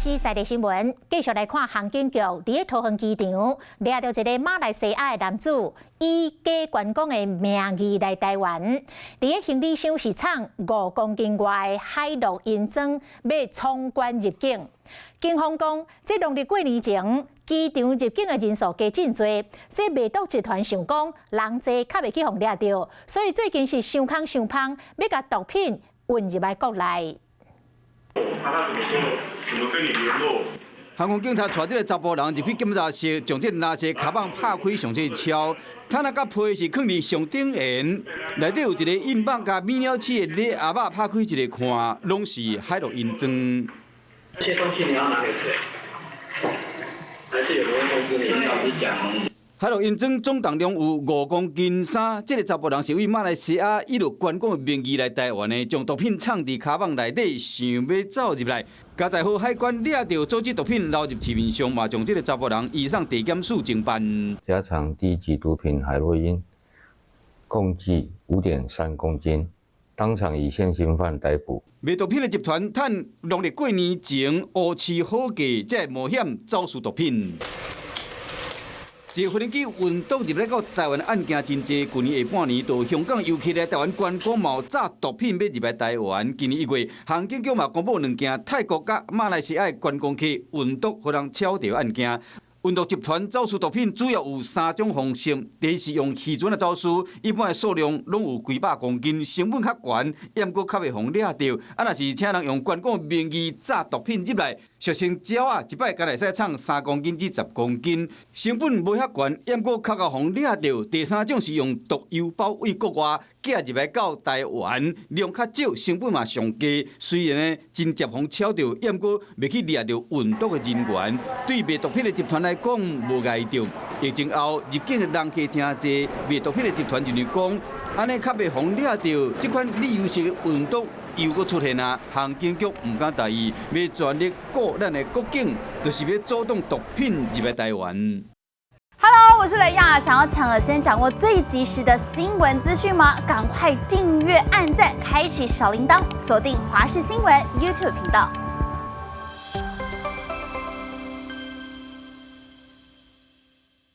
視在地新聞，繼續來看航警局佇咧桃園機場掠著一个馬來西亞的男子，以假觀光的名義來台灣，佇咧行李箱是藏5公斤外的海洛因磚，欲闖關入境。警方講，這農曆過年前，機場入境的人數加真濟，這賣毒集團想講人濟較袂去予掠著，所以最近是傷空傷芳，欲共毒品運入來國內。怎麼跟你聯絡？航空警察帶這个查埔人入去檢查室，將這个垃圾跤蠓拍開上這抄，毯仔佮被是囥佇上頂緣，內底有一个印肉佮泌尿器的禮盒仔，拍開一个看，攏是海洛因磚。這些東西你要拿給誰？還是有人會通知你？你老實講。海洛因磚總重量有5公斤3，這个查埔人是為馬來西亞以觀光的名義來台灣的，將毒品藏佇跤蠓內底，想欲走入來，佳在予海關掠著，阻止毒品流入市面上，嘛將這个查埔人移送地檢署偵辦。夾藏低級毒品海洛因，共計5.3公斤，當場以現行犯逮捕。賣毒品的集團趁農曆過年前烏市好價，才會冒險走私毒品。這無人機運毒入來到台灣的案件真濟，舊年下半年到香港遊客來台灣觀光，嘛有詐毒品欲入來台灣。今年1月，航警局嘛公布兩件泰國佮馬來西亞的觀光客運毒予人抄著案件。運毒集團走私毒品主要有三種方式：第一是用漁船來走私，一般的數量攏有幾百公斤，成本較懸，毋過較袂予掠著。啊，若是請人用觀光名義詐毒品入來，俗稱鳥仔，一擺敢會使藏3公斤至10公斤，成本無遐懸，毋過較會予掠著。第三種是用毒郵包對國外寄入來到台灣，量較少，成本嘛上低。雖然呢真捷予抄著，毋過袂去掠著運毒的人員。對賣毒品的集團來講無礙著。疫情後入境的人客誠濟，賣毒品的集團就是講，按呢較袂予掠著。這款旅遊式的運毒又閣出現啊！航警局毋敢大意，欲全力顧咱的國境，就是欲阻擋毒品入來台灣。 Hello，我是雷亞，想要搶先掌握最及時的新聞資訊嗎？趕快訂閱、按讚、開啟小鈴鐺，鎖定華視新聞 YouTube 頻道。